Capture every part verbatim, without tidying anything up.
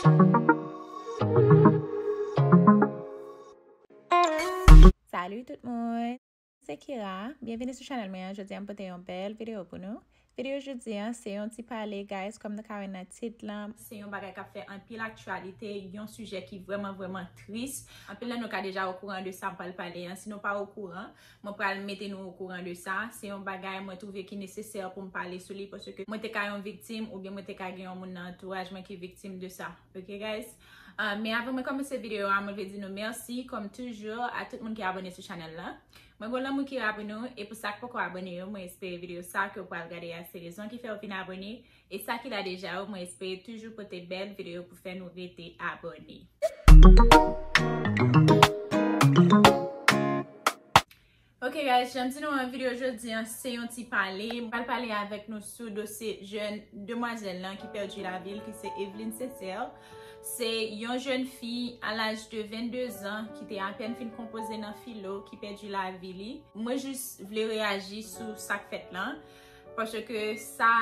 Salut tout moun! Se Kira. Byenveni sou chanèl mwen an. Jodi a m pote yon bèl videyo pou nou. Videyo jodi a se yon ti pale, guys, kòm nou ka wè nan tit lan. Se yon bagay k ap fè anpil aktyalite, yon sijè ki vrèman, vrèman tris. Anpil nan nou ka deja okouran de sa m pral pale an. Si nou pa okouran, mwen pral mete nou okouran de sa. Se yon bagay mwen twouve ki nesesè pou m pale sou li, paske mwen te ka yon viktim, oubyen mwen te ka gen yon moun nan antouraj mwen ki viktim de sa. Ok, guys? Ah, men avan mwen kòmanse videyo a, mwen vle di nou mèsi, kòm toujou, a tout moun ki abòne sou chanèl la. Mwen gen lanmou ki la pou nou, e pou sa k poko abòne yo, mwen espere videyo sa ke w pral gade a se rezon ki fè w vin abòne, e sa ki la deja yo, mwen espere toujou pote bèl videyo pou fè nou rete abòne. Ok, guys, jan m di nou an, videyo jodi an se yon ti pale. M pral pale avèk nou sou dosye jèn demwazèl lan ki pèdi lavi l, ki se Eveline Sincère. Se yon jèn fi a laj de vennde zan ki te apèn fin konpoze nan filo ki pèdi lavi li. Mwen jis vle reyaji sou sa k fèt lan, paske sa,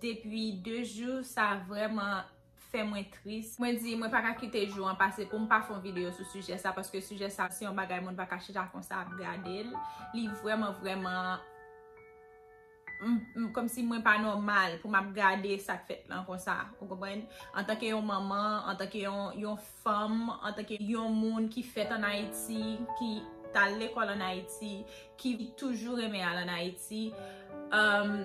depi de jou, sa vrèman fè mwen tris. Mwen di, mwen pa ka kite jou an pase pou m pa fè yon videyo sou sijè sa, paske sijè sa, se yon bagay moun pa ka chita konsa ap gade l. Li vrèman, vrèman, m, m, kòmsi mwen pa nòmal pou m ap gade sa k fèt lan konsa. Ou konprann? Antanke yon manman, antanke yon, yon fanm, antanke yon moun ki fèt ann Ayiti, ki t al lekòl ann Ayiti, ki toujou renmen al ann Ayiti, um,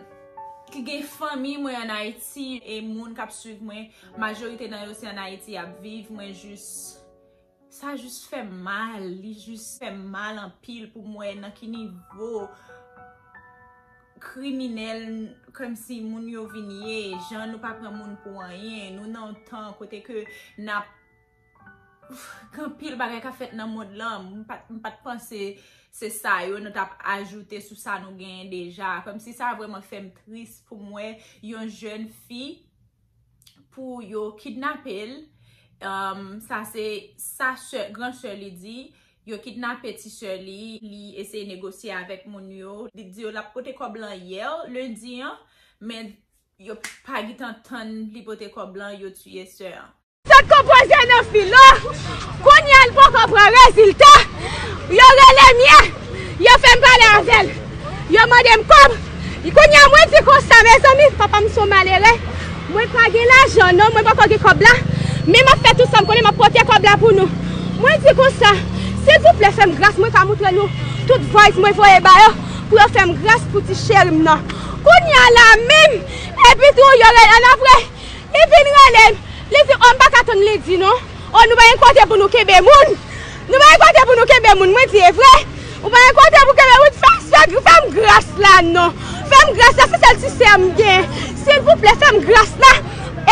ki gen fanmi mwen ann Ayiti, e moun k ap swiv mwen, majorite nan yo se ann Ayiti y ap viv, mwen jis, sa jis fè m mal, li jis fè m mal anpil pou m wè nan ki nivo kriminèl, kòmsi moun yo vin ye, jan nou pa pran moun pou anyen, nou nan yon tan kote ke n ap Gen anpil bagay k ap fèt nan mond lan. M pa t, m pa t panse se sa yo nou t ap ajoute sou sa nou genyen deja. Kòmsi sa vrèman fè m tris pou m wè yon jèn fi pou yo kidnape l. Um, sa se sa sè, gran sè li di. Yo kidnape ti sè li, li eseye negosye avèk moun yo. Li di yo l ap pote kòb lan yè, lendi an, men yo pa gentan tann li pote kòb lan, yo tiye sè an. Sot konpoze nan filo. Kounye a l poko pran rezilta. Yo rele m ye. Yo fè m pale avè l. Yo mande m kòb. Kounye a mwen di konsa, mezanmi, papa m se yon malere. Mwen pa gen lajan non, mwen poko gen kòb la. Men m ap fè tout sa m konnen, m ap pote kòb la pou nou. Mwen di konsa, silvouplè fè m gras, mwen ka moutre nou tout voice mwen voye ba yo pou yo fè m gras pou ti cheri m nan. Kounye a la menm, epi tou yo rele ann apre. Li vin rele m. Li di, o, m pa ka tann li di non. O, nou pa gen kote pou nou kenbe moun. Nou pa gen kote pou nou kenbe moun. Mwen di, e vre? Ou pa gen kote pou kenbe moun? Fè, fè, fè m gras la non. Fè m gras la, se sèl ti sè m gen. Silvouplè, fè m gras la.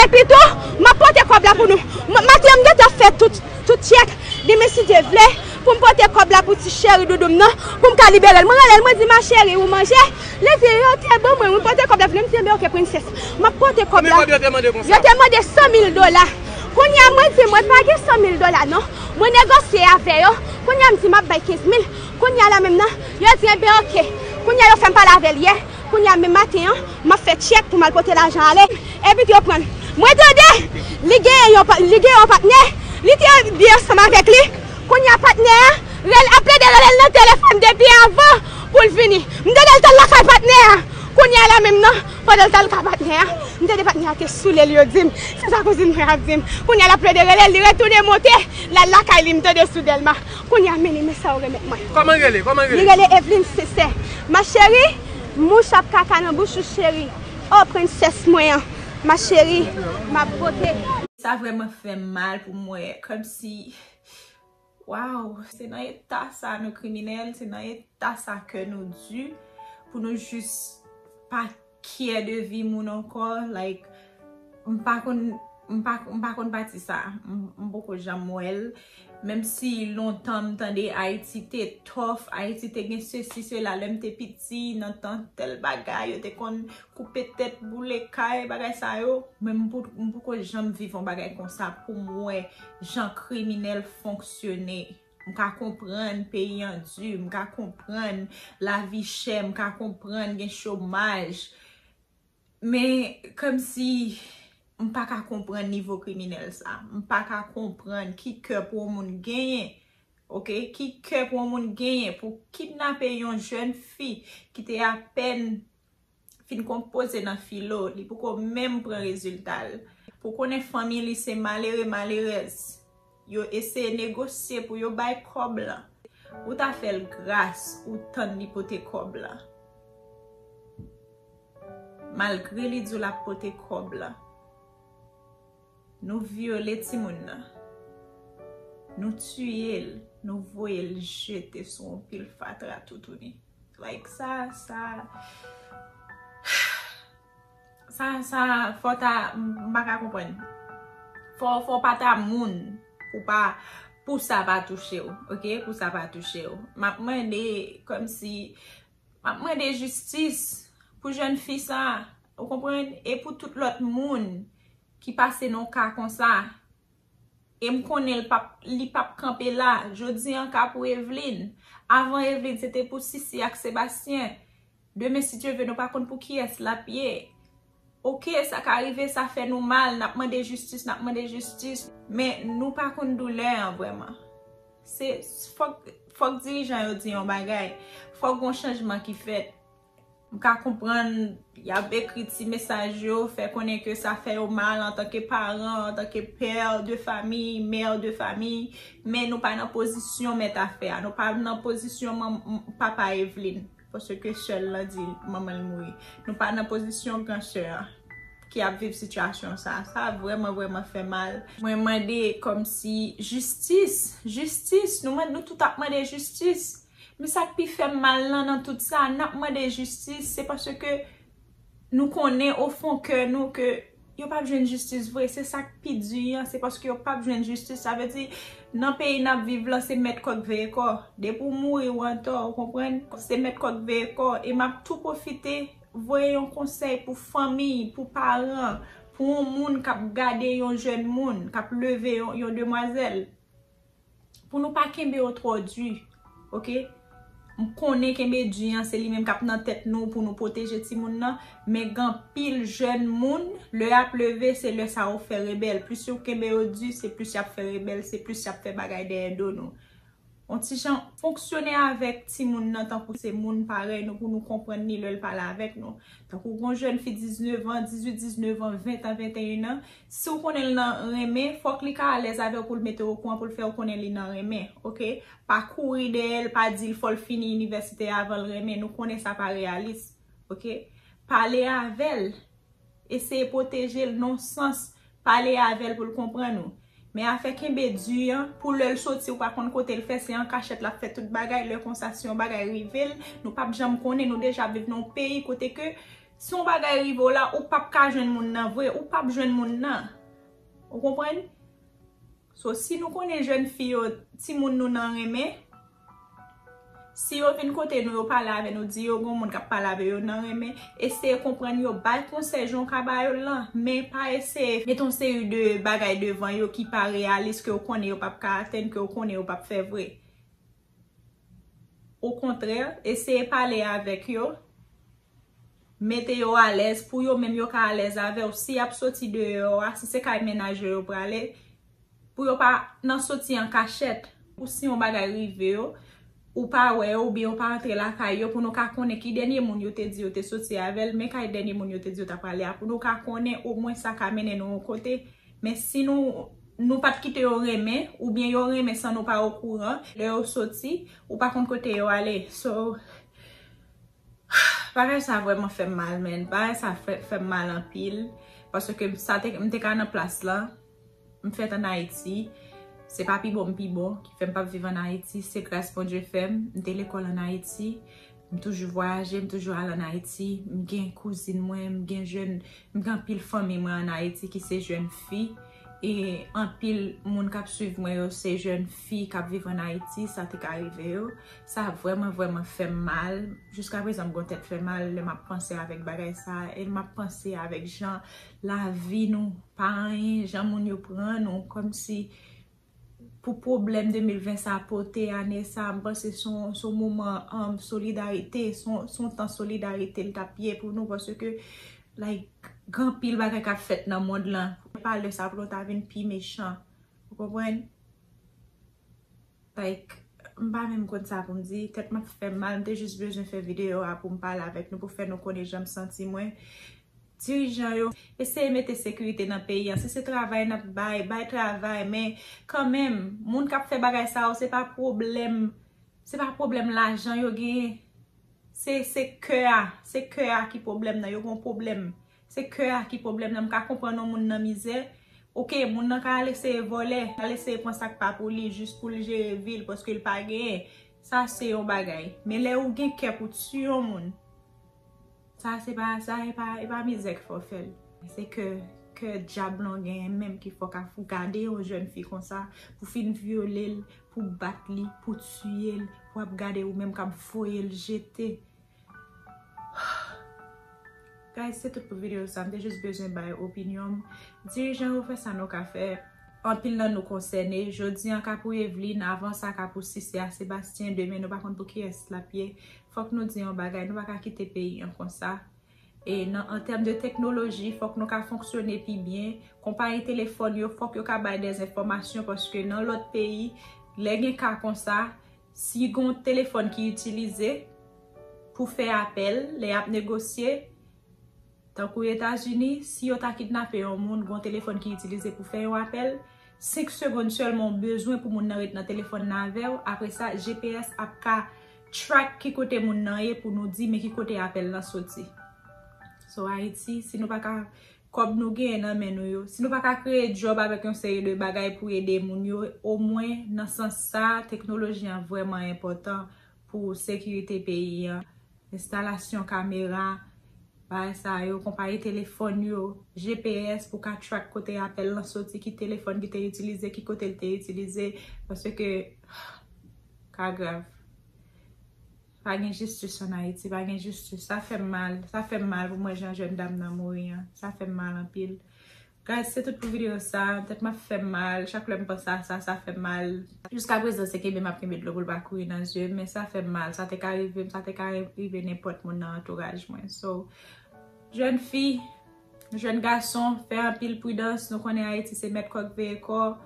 Epi tou, m ap pote kòb la pou nou. M, maten an, m gentan fè tout, tout tchèk. Demen, si Dye vle, pou m pote kòb la pou ti cheri doudou m nan, pou m ka libere l. Mwen rele l, mwen di, ma chérie, ou manje? Li di, yo te ban mwen, mwen pote kòb la vini, m di, enben, ok, princess, m ap pote kòb la. Konbyen kòb yo te mande konsa? Yo te mande san mil dola. Kounye a, mwen di, mwen pa gen san mil dola non. Mwen negosye avè yo. Kounye a, m di, m ap bay kenz mil. Kounye a la menm nan, yo di, enben, ok. Kounye a, yo fè m pale avè l yè. Kounye a, menm maten an, m ap fè tchèk pou m al pote lajan ale. Epi tou yo pran l. Mwen tande, li genyen yon pa-, li genyen yon patnè. Li te byen ansanm avèk li. Kounye a patnè a rele, ap plede rele l nan telefòn depi avan pou l vini. M tande l t al lakay patnè a. Kounye a la menm nan, pandan l t al lakay patnè a, m tande patnè a te soule l, yo di m. Se sa kouzin mwen ap di m. Kounye a l ap plede rele l, li retounen monte, l al lakay li, m tande sou Dèlma. Kounye a, men li, men sa yo remèt mwen. Kòman l rele? Kòman l rele? Li rele Eveline Sincère. Ma chérie, mouch ap kaka nan bouch ou, cheri. O, princess mwen an. Ma chérie, m ap pote. Sa vrèman fè m mal pou m wè, kòmsi, waw, se nan eta sa nou kriminèl, se nan eta sa kè nou di, pou nou jis pa kyè de vi moun ankò, like, m pa konn, m pa, m pa konn pati sa, m, m poko janm wè l, menm si lontan m tande Ayiti te tough, Ayiti te gen sesi, sela, lè m te piti, nan tan tèl bagay, yo te konn koupe tèt, boule kay, bagay sa yo, men m po-, m poko janm viv yon bagay konsa pou m wè jan kriminèl fonksyone. M ka konprann peyi an di, m ka konprann lavi chè, m ka konprann gen chomaj. Men, kòmsi, M pa ka konprann nivo kriminèl sa. M pa ka konprann ki kè pou yon moun genyen, oke? Ki kè pou yon moun genyen pou kidnape yon jèn fi ki te apèn fin konpoze nan filo, li poko menm pran rezilta l. Pou konnen fanmi li se malere, malerèz. Yo eseye negosye pou yo bay kòb lan. Ou ta fè l gras, ou tann li pote kòb lan. Malgre li di w l ap pote kòb lan. Nou vyole timoun nan. Nou tiye l, nou voye l jete sou yon pil fatra toutouni. Like sa, sa, sa, sa, fò ta, m pa ka konprann. Fò, fò pa ta moun pou pa, pou sa pa touche w, oke? Pou sa pa touche w. M ap mande, kòmsi, m ap mande jistis pou jèn fi sa, ou konprann? E pou tout lòt moun ki pase nan ka konsa. E m konnen l pap, li pap kanpe la. Jodi an ka pou Evelyne. Avan Evelyne, se te pou Sisi ak Sebastien. Demen, si Dye vle, nou pa konn pou kiyès l ap ye. Oke, sa ka rive, sa fè nou mal, n ap mande jistis, n ap mande jistis. Men nou pa konn doulè an vrèman. Se, fòk, fòk dirijan yo di yon bagay. Fòk gon chanjman ki fèt. M ka konprann y ap ekri ti mesaj yo, fè konnen ke sa fè yo mal antanke paran, antanke pè de famiy, mè de famiy, men nou pa nan pozisyon mèt afè a, nou pa nan pozisyon manm, papa Evelyne, paske sè l lan di manman l mouri. Nou pa nan pozisyon gran sè a ki ap viv sitiyasyon sa. Sa vrèman, vrèman fè mal. Mwen mande kòmsi jistis, jistis, nou mande, nou tout ap mande jistis. Men sa k pi fè m mal lan nan tout sa, n ap mande jistis, se paske nou konnen o fon kè nou ke yo p ap jwenn jistis vre. Se sa k pi di an, se paske yo p ap jwenn jistis. Sa vle di, nan peyi n ap viv lan, se mèt kòk veye kò. Depi w mouri, w antò, ou konprann? Se mèt kòk veye kò. E m ap tou pwofite voye yon konsèy pou fanmi, pou paran, pou yon moun k ap gade yon jèn moun, k ap leve yon, yon demwazèl. Pou nou pa kenbe yo twò di, oke? M konnen kenbe di an, se li menm k ap nan tèt nou pou nou pwoteje timoun nan, men gen anpil jèn moun, lè y ap leve, se lè sa yo fè rebèl. Plis yo kenbe yo di, se plis y ap fè rebèl, se plis y ap fè bagay dèyè do nou. On ti jan fonksyone avèk timoun nan tankou se moun parèy nou pou nou konprann li lè l pale avèk nou. Tankou gon jèn fi diznèf an, dizuit, diznèf an, ven an, venteyen an, si w konnen l nan renmen, fòk li ka alèz avè w pou l mete w okouran, pou l fè w konnen li nan renmen, oke? Pa kouri dèyè l, pa di l fò l fini inivèsite a avan l renmen, nou konnen sa pa reyalis, oke? Pale avè l, eseye pwoteje l nan sans, pale avè l pou l konprann ou. Men afè kenbe di an, pou lè l soti, ou pa konn kote l fè, se an kachèt l ap fè tout bagay, lè konsa si yon bagay rive l, nou p ap janm konnen, nou deja viv nan yon peyi kote ke si yon bagay rive w la, ou p ap ka jwenn moun nan vre, ou p ap jwenn moun nan. Ou konprann? So, si nou konnen jèn fi yo, timoun nou nan renmen, si yo vin kote nou, yo pale avè nou, di yo gon moun k ap pale avè yo nan renmen, eseye konprann yo, bay konsèy jan w ka ba yo l lan, men pa eseye mete yon seri de bagay devan yo ki pa reyalis, ke w konnen yo p ap ka atenn, ke w konnen yo p ap fè vre. Okontrè, eseye pale avèk yo, mete yo alèz, pou yo menm yo ka alèz avè w. Si y ap soti deyò a, si se kay mennaj yo yo prale, pou yo pa nan soti an kachèt. Ou si yon bagay rive yo, ou pa wè yo, oubyen yo pa antre lakay yo, pou nou ka konnen ki dènye moun yo te di yo te soti avè l, men kay dènye moun yo te di yo t ap prale a, pou nou ka konnen omwen sa ka mennen nou yon kote. Men si nou, nou pa t kite yo renmen, oubyen yo renmen san nou pa okouran, lè yo soti, ou pa konn kote yo ale. So, bagay sa vrèman fè m mal, man. Bagay sa fè, fè m mal anpil. Paske sa te, m te ka nan plas lan. M fèt ann Ayiti. Se pa pi bon m pi bon ki fè m p ap viv ann Ayiti. Se gras Bondye fè m. M te lekòl ann Ayiti. M toujou vwayaje, m toujou al ann Ayiti. M gen kouzin mwen, m gen jèn, m gen anpil fanmi mwen ann Ayiti ki se jèn fi. E anpil moun k ap swiv mwen yo se jèn fi k ap viv ann Ayiti, sa te ka rive yo. Sa vrèman, vrèman fè m mal. Jiskaprezan, m gon tèt fè mal lè m ap panse avèk bagay sa a. E m ap panse avèk jan lavi nou pa anyen, jan moun yo pran nou, kòmsi pou pwoblèm de mil ven sa pote ane sa, m panse se yon, se yon moman, um, solidarite, se yon, se yon tan solidarite l t ap ye pou nou, paske Like, gen anpil bagay k ap fèt nan mond lan. Pale de sa pou nou ta vin pi mechan. Ou konprann? Like, m pa menm konn sa pou m di. Tèt m ap fè m mal. M te jis bezwen fè videyo a pou m pale avèk nou, pou fè nou konnen jan m santi mwen. Dirijan yo, eseye mete sekirite nan peyi an. Si se travay n ap bay, bay travay. Men kanmenm, moun k ap fè bagay sa yo, se pa pwoblèm, se pa pwoblèm lajan yo genyen. Se, se kè a, se kè a ki pwoblèm nan. Yo gen yon pwoblèm. Se kè a ki pwoblèm nan. M ka konprann yon moun nan mizè. Oke, moun nan ka al eseye vòlè, al eseye pran sa k pa pou li, jis pou l jere vi l, paske l pa genyen. Sa se yon bagay. Men lè ou gen kè pou tiye yon moun, sa se pa, sa e pa, e pa mizè k fè w fè l. Se kè, kè dyab lan genyen menm ki fè w ka gade yon jèn fi konsa, pou fin vyole l, pou bat li, pou tiye l, pou ap gade ou menm k ap voye l jete. Guys, se tout pou videyo sa. M te jis bezwen bay opinyon m. Dirijan yo, fè sa nou ka fè. Anpil nan nou konsène. Jodi an ka pou Eveline, avan sa ka pou Sise a Sebastyen, demen nou pa konn pou kiyès l ap ye. Fòk nou di yon bagay, nou pa ka kite peyi an konsa. E nan, an tèm de teknoloji, fòk nou ka fonksyone pi byen. Konpayi telefòn yo, fòk yo ka bay dèzenfòmasyon, paske nan lòt peyi, lè gen ka konsa, si gon telefòn ki itilize pou fè apèl, lè y ap negosye, tankou Etazini, si yo ta kidnape yon moun, gon telefòn ki itilize pou fè yon apèl, senk segonn sèlman w bezwen pou moun nan ret nan telefòn nan avè w. Apre sa, G P S ap ka track ki kote moun nan ye pou nou di men ki kote apèl lan soti. So, Ayiti, si nou pa ka, kòb nou genyen nan men nou yo, si nou pa ka kreye djòb avèk yon seri de bagay pou ede moun yo, omwen nan sans sa, teknoloji an vrèman enpòtan pou sekirite peyi an. Enstalasyon kamera, bagay sa yo, konpayi telefòn yo, G P S pou ka track kote apèl lan soti, ki telefòn ki te itilize, ki kote l te itilize, paske ka grav. Pa gen jistis an Ayiti, pa gen jistis. Sa fè m mal, sa fè m mal pou m wè jan jèn dam nan mouri an. Sa fè m mal anpil. Guys, se tout pou videyo sa. Tèt m ap fè m mal. Chak lè m panse a sa, sa fè m mal. Jiskaprezan, se kenbe m ap kenbe dlo pou l pa kouri nan zye m, men sa fè m mal. Sa te ka rive m, sa te ka rive nenpòt moun nan antouraj mwen. So, jèn fi, jèn gason, fè anpil pridans. Nou konnen Ayiti se mèt kòk veye kò.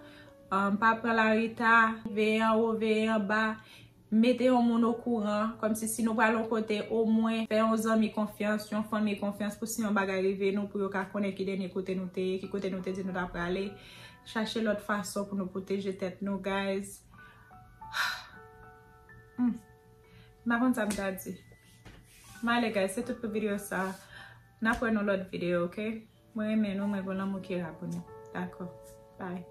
Um, pa pran lari ta, veye anwo, veye anba. Mete yon moun okouran, kòmsi si nou pral yon kote, omwen fè yon zanmi konfyans, yon fanmi konfyans, pou si yon bagay rive nou, pou yo ka konnen ki dènye kote nou te ye, ki kote nou te di nou ta prale. Chache lòt fason pou nou pwoteje tèt nou, guys. Hmm. M pa konn sa m ta di. M ale, guys, se tout pou videyo sa. N ap wè nan lòt videyo, oke? Mwen renmen nou, mwen gon lanmou ki ra pou nou. Dakò. Bye.